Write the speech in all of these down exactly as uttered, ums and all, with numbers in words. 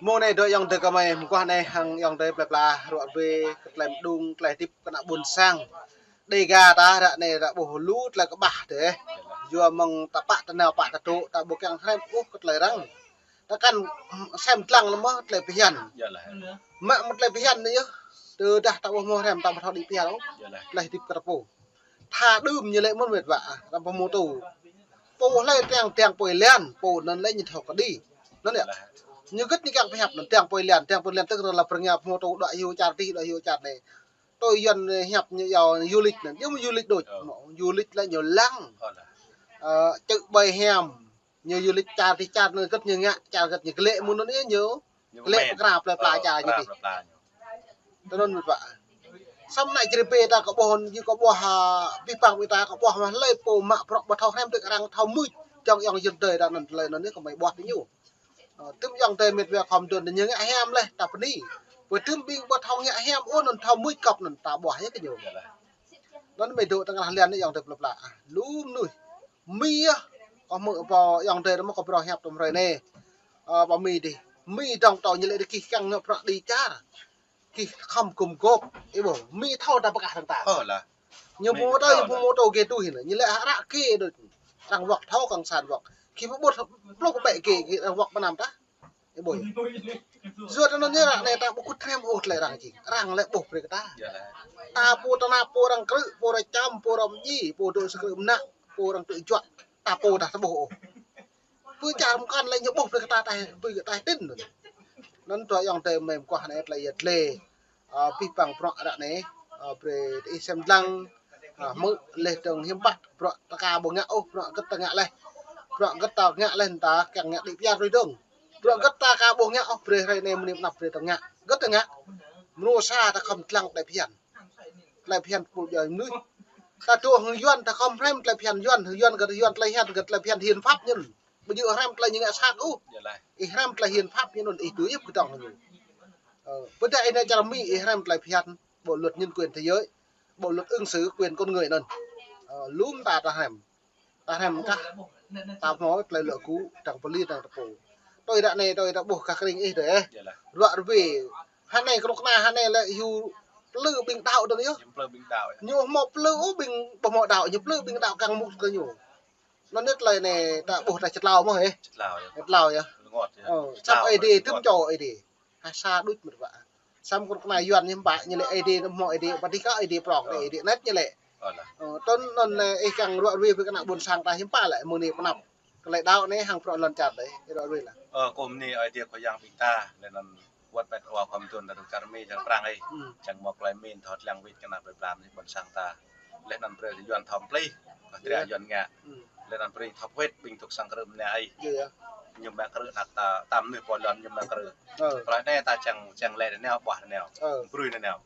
Mơ̆ng anai dŏ ayŏng adơi kơmơi mơguah anai hăng ayŏng adơi plơi pla ruă rơwe kơ tơlơi mơđung tơlơi hơdip kơ ană ƀôn sang. Đêga ta ră anai ră ƀuh lu tơlơi kơƀah dêh. Yua mơ̆ng ta pă tơnao pă tơdŏ ta ƀu kiăng hrăm ôh kơ tơlơi arăng. Ta kăn sem dlăng lơ̆m mơ̆ tơlơi phiăn. Mă mơ̆ tơlơi phiăn anai yơh. Tơdah ta ƀuh mơ̆ hrăm ta ƀu thâo đĭ phiăn ôh. Tơlơi hơdip kơ ta pô. Tha đưm ñu lĕ mơ̆n met wa, răm pơmôtô. Pô hlơi tiang tiang pô ih lian, pô anŭn lĕ ñu thâo kơ đĭ. Anŭn yơh. Ñu gĭt ñu kiăng pơhiăp anŭn tiang pô ih lian, tiang pô ih lian tơ̆k rơla pơrơngiă pơmôtô đuaĭ hyu čar tih, đuaĭ hyu čar anai. Tui Yuan hiăp ñu yơh du lịch anŭn, yơh du lịch đôč. Ñu du lịch lĕ ñu lăng. Ơ, čư̆ ƀơi hiam. Ñu du lịch čar tih čar anŭn gĭt ñu ngă, čar gĭt ñu glĕ mơ̆n anŭn yơh ñu. Glĕ pơkra plơi pla čar ñu tih. Tơnŭn met wa. Samơ̆ anai čri pê ta kơ ƀuh, ñu kơ ƀuh, ha, pih păng ƀing ta kơ ƀuh mă hlơi pô mă bruă ƀu thâo hrăm tơ̆k arăng thâo mưč. Čong ayŏng ayŏng adơi ta anŭn tơlơi anŭn yơh kơmơi ƀuh tơ ñu. Ơ, tơm ayŏng adơi met wa khŏm dŏ anŭn ñu ngă hiam leh ta bơni. Ƀu tơm ƀing ƀu thâo ngă hiam ôh anŭn thâo mưč kŏp anŭn ta ƀuh yơh kơ ñu. Anŭn mơi dŏ tơngan lian anai ayŏng adơi plơi pla. Lu mơnuih. Mi yơh. Kơ mơ̆ pô ayŏng adơi mơ̆ kơ bruă hiăp tơm hrơi anai. Ơ, pô mi dih. Mi dŏng tơ ñu lĕ dih kih kiăng ngă bruă đĭ čar. Kih khŏm gum gôp. Ih ƀuh. Mi thâo ta pơkah hăng ta. Ñu pơmôtô, ñu pơmôtô gê tui hĭn. Ñu lĕ hră gê đôč. Arăng wơ̆k thâo kăng san wơ̆k. Kih pơƀut pluh pơbĕ gê, gê arăng wơ̆k pơnăm ta. Ih ƀuh. Yua tơ anŭn ñu ră anai ta ƀu kŭt hrăm ôh tơlơi arăng jing. Arăng lĕ ƀuh brơi kơ ta. Ta pô tơnap, pô arăng krư̆, pô arăng čăm, pô arăng mơñi, pô dŏ sơkrư̆ mơnă, pô arăng tŭ juă. Ta pô ta tơƀuh ôh. Pơ čar mơkăn lĕ ñu ƀuh brơi kơ ta, ta, brơi kơ ta tin. Anŭn dŏ ayŏng adơi mơi mơguah anai tơlơi yơh tơlơi. Ơ, pih păng bruă ră anai, ơ, brơi tơ ih sem dlăng, ơ, hmư̆ leh dơ̆ng hiư̆m pă, bruă ta ka ƀu ngă ôh, bruă gĭt ta ngă leh. Bruă gĭt ta ngă leh ta kiăng ngă đĭ phiăn rui dơ̆ng. Bruă gĭt ta ka ƀu ngă ôh, brơi hrơi anai mơnĭ pơnăp brơi ta ngă. Gĭt ta ngă. Mơnuih sa ta khŏm dlăng tơlơi phiăn. Tơlơi phiăn pul joi mơnuih. Ta dŏ hăng Yuan ta khŏm hrăm tơlơi phiăn Yuan, Yuan gĭt Yuan tơlơi phiăn, gĭt tơlơi phiăn hiến pháp ñu. Ƀu djơ̆ hrăm tơlơi ñu ngă sat ôh. Ih hrăm tơlơi hiến pháp ñu anŭn ih tui yơh kơdŏng ñu. Ơ, ƀôdah ih nao čar Mi ih hrăm tơlơi phiăn. Bộ luật nhân quyền thế giới, bộ luật ứng xử quyền con người anŭn. Ơ, lŏm ta ta hrăm. Ta hrăm kah. Ta hmâo tơlơi luă gŭ, tăng pơli, tăng tơpô. Tui ră anai, tui ta ƀuh kah kring ih dih. Ruă rơwe. Hơnai kơnuk kơna, hơnai lĕ hyu plư ƀing đaŏ dơ̆ng yơh. Ñu hmâo plư ôh ƀing ƀu hmâo đaŏ, ñu plư ƀing đaŏ kăng mŭk kơ ñu. Anŭn yơh tơlơi anai ta ƀuh ta čơtlao mơ̆ hĕ. Čơtlao yơh. Ơ, samơ̆ Ơi Adai tơm čô Ơi Adai. Ha sa đôč met wa. Samơ̆ kơnuk kơna Yuan ñu ƀă ñu lĕ Ơi Adai, hmâo Ơi Adai, pơtih kơ Ơi Adai prŏng, Ơi Adai net ñu lĕ. Ơ, tơl anŭn, ơ, ih kiăng ruă rơwe brơi kơ ană ƀôn sang ta hiư̆m pă lĕ mơ̆ng anai pơnăp. Kơ tơlơi đaŏ anai hăng bruă lŏn čar anai, ih ruă rơwe lah. Ơ, kơ mơnĭ Ơi Adai kơ yang ƀing ta, lĕ anŭn wơ̆t met wa khŏm dŏ ta dŏ čar Mi čar Prang ih. Čang mơ̆ tơlơi min thâo lăng wĭt kơ ană plơi pla anai ƀôn sang ta. Leh anŭn brơi Yuan thâo plih, kơ tơlơi Yuan ngă. Leh anŭn brơi thâo pơwĭt ƀing dŏ sang krư̆ mơnă ih. Ñu mă krư̆ anăk ta, tam mơnuih pô lŏn ñu mă krư̆. Tơlơi anai ta čang, čang lĕ anai nao ƀuh anai nao. Brơi anai nao.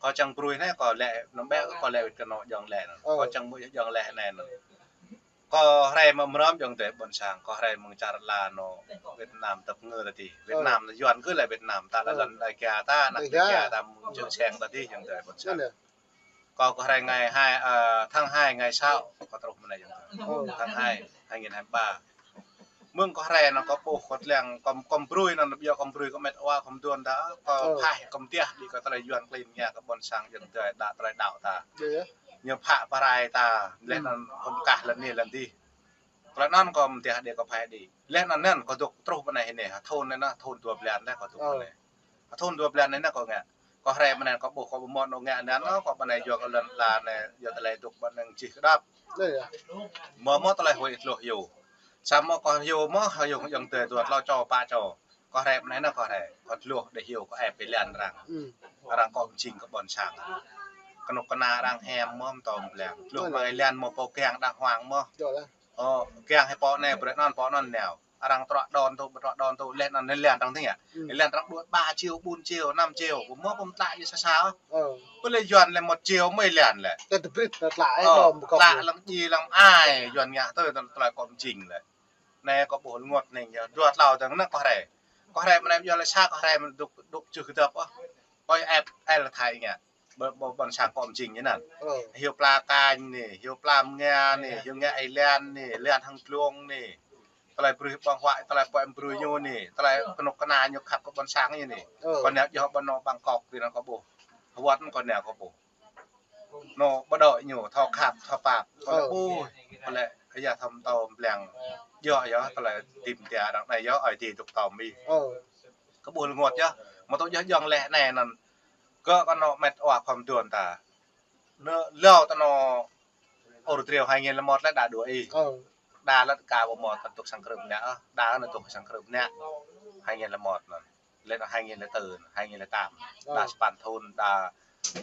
Kâo čang brơi anai kâo lĕ, nơm ƀĕ kâo lĕ wĭt kơ anŏ jŏng lĕ anŭn. Kâo čang mŭt jŏng lĕ anai anŭn. Kâo hrăm mơ̆ mơrăm ayŏng adơi ƀôn sang, kâo hrăm mơ̆ng čar la anŏ Việt Nam tơp ngơ ta dih. Việt Nam Yuan kơ lĕ Việt Nam, ta lĕ lŏn Đêga ta, anăk Đêga ta, mơ̆ng čư̆ seng ta dih ayŏng adơi ƀôn sang. Kâo, kâo hrăm ngày hai, ơ, tháng hai ngày sáu, kâo truh mơ̆ng anai ayŏng adơi. Tháng hai, hai nghìn hai mươi ba. Mơ̆ng kâo hrăm anŭn kâo ƀuh kâo lăng, kâo, kâo brơi anŭn biă kâo brơi kơ met wa kâo dŏ ta, kâo phaih kâo mơtiah đĭ kơ tơlơi Yuan klin ngă kơ ƀôn sang ayŏng adơi đa tơlơi đaŏ ta. Ñu phă pơrai ta, leh anŭn kâo kah lŏn anai lŏn dih. Tơlơi anŭn kâo mơtiah đĭ kâo phaih đĭ. Leh anŭn anŭn kâo dŏ truh pơ anai hơnai, thun anai, thun dua blan anai kâo dŏ pơ anai. Thun dua blan anai kâo ngă. Kâo hrăm pơ anai kâo ƀuh kâo ƀu mơ̆n ngă anŭn, kâo pơ anai yua kơ lŏn la anai, yua tơlơi dŏ pơ anai čih kơdŏp. Mơ̆ mơ̆ tơlơi huĭ tơluh hyu. Samơ̆ kâo hyu mơ̆, hyu ayŏng adơi dua tlâo čô pă čô. Kâo hrăm pơ anai anŭn kâo hrăm. Kâo tơluh đe hyu kâo ĕp pơlan arăng. Arăng kơ mơjing kơ ƀôn sang. Kơnuk kơna arăng hiam mơ̆ mơtô blan. Tơluh mơ̆ng ih lian mơ̆ pô kiăng đang hoang mơ̆. Ơ, kiăng hĭ pô anai, brơi anŭn pô anŭn nao. Arăng trŏ đon tŭ, trŏ đon tŭ, leh anŭn ih lian arăng tơña. Ih lian arăng đuaĭ ba triệu, bốn triệu, năm triệu, ƀu mơ̆ ƀu mơtlă ñu sa sa. Ƀu lĕ Yuan lĕ một triệu mơ̆ ih lian lĕ. Tlă lăng ji lăng ai, Yuan ngă tui tơlơi kơ mơjing lĕ. Anai kâo ƀuh rơngot anai yơh, dua tlâo dơ̆ng anŭn kâo hrăm. Kâo hrăm anai yơh lĕ sa kâo hrăm dŏ, dŏ čih kơdŏp ôh. Kâo ĕp, ĕp lĕ thai ngă. Ƀơ-, ƀơ-, ƀôn sang kơ mơjing ñu anŭn. Hyu pla kañ anai, hyu pla mơnga anai, hyu ngă ih lian anai, lian hăng dlông anai. Tơlơi brơi ƀơ̆ng huă, tơlơi pơm brơi ñu anai, tơlơi kơnuk kơna ñu khăp kơ ƀôn sang ñu anai. Kâo nao djơ̆ ƀơi anŏ Bangkok tui anŭn kâo ƀuh. Hơwơ̆t kâo nao kâo ƀuh. Anŏ ƀu đuaĭ ñu, thâo khăp, thâo pap. Kâo lĕ ƀuh, kâo lĕ ia thâo mơtô mleng. Djơ̆ yơh, tơlơi tĭm tia arăng anai yơh, ai ti dŏ tơm ih. Kâo ƀuh rơngot yơh, mơ̆ tŏ djơ̆ djơ̆ng lĕ anai anŭn. Kơ kơ anŏ met wa khom duôn ta. Nơ, lâo tơ anŏ ur triu hai nghìn lẻ một lĕ đa đuaĭ ih. Đa lĕ ka ƀu mâo tơl dŏ sang krư̆ mơnă, đa nơ dŏ sang krư̆ mơnă. Hai nghìn lẻ một anŭn. Lĕ anŏ hai nghìn lẻ tư, hai nghìn lẻ tám. Đa sapăn thŭn, đa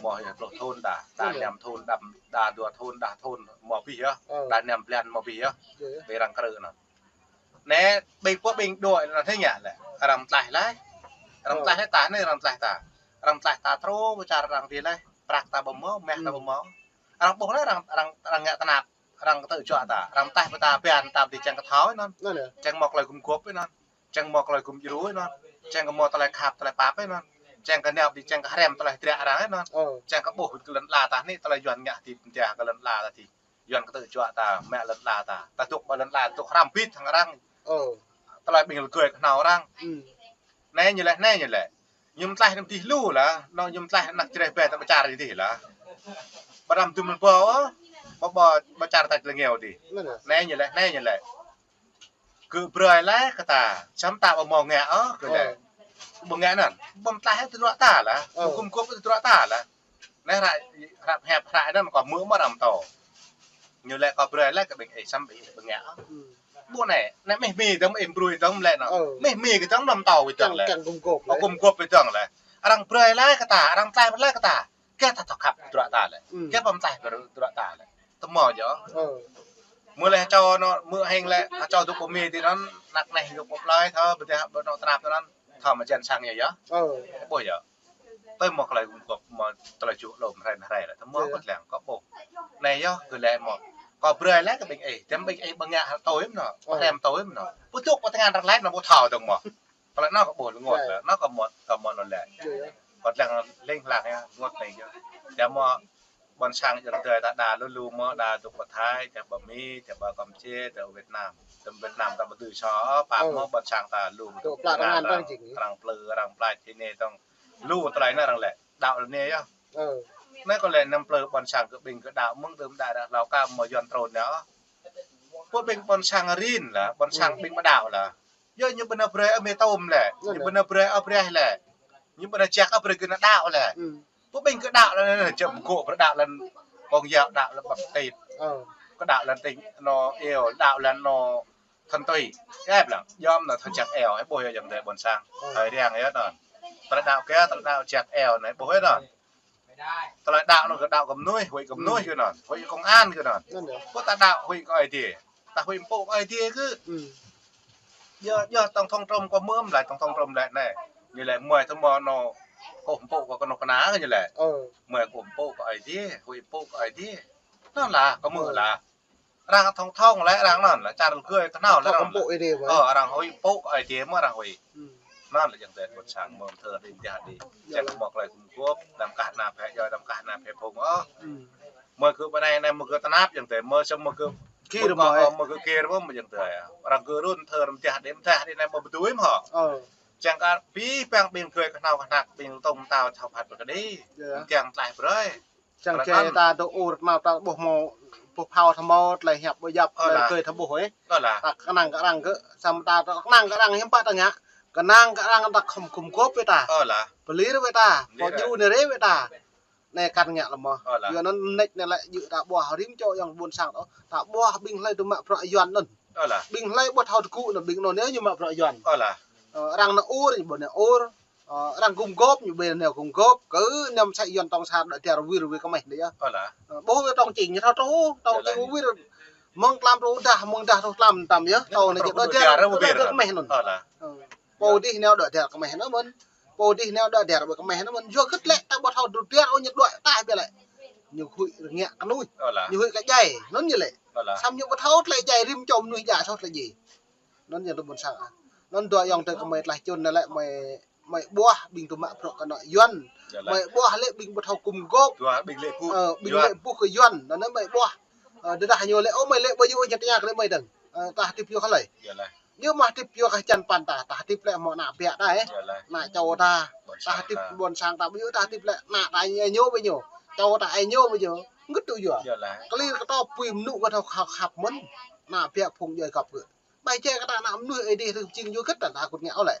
mâo hơpluh thŭn đa, đa năm thŭn, đa, đa dua thŭn, đa thŭn mâo abih yơh. Đa năm blan mâo abih yơh. Ƀing arăng krư̆ anŭn. Anai, ƀing pô ƀing đuaĭ anŭn hơngia lĕ. Arăng mơtlaih laih. Arăng mơtlaih laih ta anai, arăng mơtlaih ta. Arăng mơtlaih ta truh pơ čar arăng dih laih. Prăk ta ƀu mâo, mah ta ƀu mâo. Arăng ƀuh laih arăng, arăng, arăng ngă tơnap. Arăng kơtư̆ juă ta. Arăng mơtlaih pơ ta ƀiă ta ƀu djơ̆ čang kơ thâo anŭn. Čang mâo tơlơi gum gôp anŭn. Čang mâo tơlơi gum djru anŭn. Čang kơ mâo tơlơi khăp tơlơi pap anŭn. Čang kơ nao ƀu djơ̆ čang kơ hrăm tơlơi triă arăng anŭn. Čang kơ ƀuh kơ lŏn ala ta anai tơlơi Yuan ngă ti pơntia kơ lŏn ala ta ti. Yuan kơtư̆ juă ta, mă lŏn ala ta. Ta dŏ ƀơi lŏn ala, dŏ hrăm bĭt hăng arăng. Tơlơi ƀing rơgơi kơhnâo arăng. Anai ñu lĕ, anai ñu lĕ. Ñu mơtlaih anăm dih lu lah, anŏ ñu mơtlaih anăk čreh ƀe ta ƀu čar ñu dih lah. Ƀu đăm dŭm lơbâo, ƀu, ƀu, ƀu čar ta lơngeo dih. Anai ñu lĕ, anai ñu lĕ. Kơ brơi laih kơ ta, čăm ta ƀu mâo ngă ôh, kơ lĕ. Ƀu ngă anŭn, ƀu mơtlaih tơdruă ta lah, ƀu gum gôp tơdruă ta lah. Anai hră, hră hiăp hră anŭn kâo hmư̆ mơ̆ arăng pơtô. Ñu lĕ kâo brơi laih kơ ƀing ih čăm ƀing ih ƀu ngă ôh. Ƀu anai, anai mih mi dơ̆ng ih brơi dơ̆ng lĕ anŭn. Mih mi kơ dơ̆ng anăm pơtô wĭt dơ̆ng lĕ. Čang gum gôp lĕ. Gum gôp wĭt dơ̆ng lĕ. Arăng brơi laih kơ ta, arăng mơtlaih brơi laih kơ ta. Kơ ta thâo khăp tơdruă ta lĕ. Kơ ƀu mơtlaih tơdruă ta lĕ. Tơmâo djơ̆. Mơ̆ lĕ hơčâo anŏ, mơ̆ hing lĕ, hơčâo dŏ pơ Mi ti anŭn, anăk anai dŏ pơ plơi, thâo, ƀu djơ̆, ƀu anŏ tơnap anŭn, thâo mă jăn sang yơh. Ƀuh yơh. Tơl mâo tơlơi gum gôp, mâo tơlơi čuh lŏm hrơi hrơi lĕ. Tơmâo kơ lĕng, kâo ƀuh. Anai yơh, kơ lĕ mâo. Kâo brơi laih kơ ƀing ih, čăm ƀing ih ƀu ngă hă tui mơ̆n anŏ, ƀu hrăm tui mơ̆n anŏ. Ƀu dŏ ƀơi tơngan arăng laih anŭn ƀu thâo dơ̆ng mơ̆. Tơlơi anŭn kâo ƀuh rơngot lĕ, anŭn kâo mâo, kâo mâo anŭn lĕ. Kâo lăng lĕng lăng yơh, rơngot lĕng yơh. Čang mâo ƀôn sang jơ̆ng tơi ta đa lu lu mâo đa dŏ pơ Thái, čang pơ Mi, čang pơ Kampuchia, čang pơ Việt Nam. Tơm Việt Nam ta ƀu dưi sô, pap mâo ƀôn sang ta lu. Dŏ pla tơngan arăng, arăng plư, arăng plač ti anai dơ̆ng. Lu tơlơi anŭn arăng lĕ, đaŏ lĕ anai yơh. Anai kâo lĕ anăm plư ƀôn sang kơ ƀing kơ đaŏ mơ̆ng đưm đă đă hlâo ka mâo Yuan trŭn anai. Pô ƀing ƀôn sang rin lah, ƀôn sang ƀing ƀu đaŏ lah. Yơh ñu ƀu nao brơi ôh mê tôm lĕ, ñu ƀu nao brơi ôh braih lĕ. Ñu ƀu nao jak ôh brơi kơ nao đaŏ lĕ. Pô ƀing kơ đaŏ lĕ anai, čăm gŏ brơi đaŏ lĕ Công giáo, đaŏ lĕ Baptist. Kơ đaŏ lĕ Tin anŏ Iu, đaŏ lĕ anŏ Thăn Tui. Ep lăng, yom anŭn thâo jak eo, ih ƀuh yơh jơ̆ng tơi ƀôn sang. Hơi riang yơh anŭn. Tơlơi đaŏ kơ, tơlơi đaŏ jak eo anai, ih ƀuh yơh anŭn. Tơlơi đaŏ anŭn kơ đaŏ kơ mơnuih, huĭ kơ mơnuih kơ anŭn, huĭ kơ công an kơ anŭn. Pô ta đaŏ huĭ kơ Ơi Adai. Ta huĭ pô kơ Ơi Adai kơ. Yơh, yơh tổng thống Trump kâo hmư̆ mơ̆ laĭ tổng thống Trump laĭ anai. Ñu laĭ mơi tơmâo anŏ kơkuh pơpŭ kơ kơnuk kơna kơ ñu laĭ. Mơi kơkuh pơpŭ kơ Ơi Adai, huĭ pơpŭ kơ Ơi Adai. Anŭn lah, kâo hmư̆ lah. Arăng tổng thống lĕ arăng anŭn, lĕ čar rơgơi kơhnâo lĕ arăng. Ơ, arăng huĭ pơpŭ kơ Ơi Adai mơ̆ arăng huĭ. Anŭn lĕ jơ̆ng tơi ƀôn sang mơ̆ng thơ đĭ mơ̆ng tơlơi. Čang mâo tơlơi gum gôp, đăm kah ană phe djai, đăm kah ană phe phung ôh. Mơi kơ ƀơi anai, anai mơi kơ tơnap jơ̆ng tơi, mơi čăm mơi kơ gir mơ̆, mơi kơ gir mơ̆ jơ̆ng tơi. Arăng kơ run thơ đĭ mơ̆ng tơlơi, đĭ mơ̆ng tơlơi anai mơi ƀu dưi mơ̆ hŏ. Čang kơ abih bang ƀing gơ̆ kơhnâo kơhnăk, ƀing tông tao thâo phat pơkơđi. Kiăng tlaih brơi. Čang kơ ta dŏ ur tơma ta ƀuh mâo, ƀuh phao tơmâo tơlơi hiăp ƀu djăp tơlơi rơgơi ta ƀuh ih. Ta kơnang kơ arăng kơ, samơ̆ ta kơnang kơ arăng hiư̆m pă ta ngă. Kơnang kơ arăng ta khŏm gum gôp wơ̆t ta. Pơlir wơ̆t ta. Pơdjru nơ̆r wơ̆t ta. Anai kăn ngă lơ̆m mơ̆. Yua anŭn mơneč anai lĕ djơ̆ ta ƀuah rĭm čô yơ̆ng ƀôn sang ta. Ta ƀuah ƀing hlơi dŏ mă bruă Yuan anŭn. Ƀing hlơi ƀu thâo tơgŭ anŭn ƀing anŭn yơh ñu mă bruă Yuan. Arăng nao ur, ñu ƀu nao ur. Ơ, arăng gum gôp, ñu ƀu nao gum gôp, kơ anăm sa Yuan tŏng sa đuaĭ dar wir wir kơmeh anai yơh. Ơ, ƀuh wơ̆t tŏng čing, ñu thâo truh, tŏng čing wir. Mơ̆ng tlam truh dah, mơ̆ng dah truh tlam tam yơh, tŏng anai jing đuaĭ dar wir kơmeh anŭn. Pô dih nao đuaĭ dar kơmeh anŭn mơ̆n. Pô dih nao đuaĭ dar wir kơmeh anŭn mơ̆n. Yua kơ lĕ ta ƀu thâo đuaĭ dar, ơ ñu đuaĭ ataih biă lĕ. Ñu huĭ rơngiă kơnuih. Ñu huĭ kơ djai, anŭn ñu lĕ. Samơ̆ ñu ƀu thâo tơlơi djai rĭm čô mơnuih djai soh tơlơi djai. Anŭn jing tơ ƀôn sang. Anŭn dua yơ̆ng tơ kơ mơi tlaih čun anai lĕ mơi, mơi ƀuah ƀing dŏ mă bruă kơ anŏ Yuan. Mơi ƀuah lĕ ƀing ƀu thâo gum gôp. Ƀing lĕ ƀuh kơ Yuan. Anŭn mơi ƀuah. Ơ, tơdah ñu lĕ, ơ, mơi lĕ ƀu djơ̆ ôh ñu tơña kơ lĕ mơi dơ̆ng. Ơ, ta hơdip yua kơ hlơi. Yua mă hơdip yua kơ hơjăn păn ta, ta hơdip lĕ mơ̆ ană ƀiă ta, ơ. Ană čô ta, ta hơdip ƀôn sang ta, ƀu yua ta hơdip lĕ ană ta ơi ñu ƀu ñu. Čô ta ơi ñu ƀu ñu. Ngĭt tui yua. Kơ lir kơ tŏ pui mơnŭ kơ thâo khăp khăp mơ̆n. Ană ƀiă phung djuai găp kơ. Ƀai jĕ kơ ta ană mơnuih ơi adih rơ̆k jing yua gĭt ta ta kŭt ngă ôh lĕ.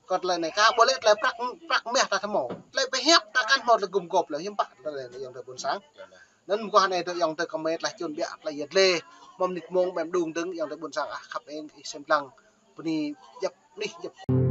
Kơ tơlơi anai ka ƀu lĕ tơlơi prăk, prăk meh ta tơmâo. Tơlơi pơhiăp ta kăn hmâo tơlơi gum gôp lĕ hiư̆m pă tơlơi anai ayŏng adơi ƀôn sang. Anŭn mơguah anai tơ ayŏng adơi kơmơi tlaih čun ƀiă tlaih yet lĕ. Mơ̆m nit mông ƀem đung dơ̆ng ayŏng adơi ƀôn sang ah khăp eng ih sem lăng. Bơni djăp nih djăp.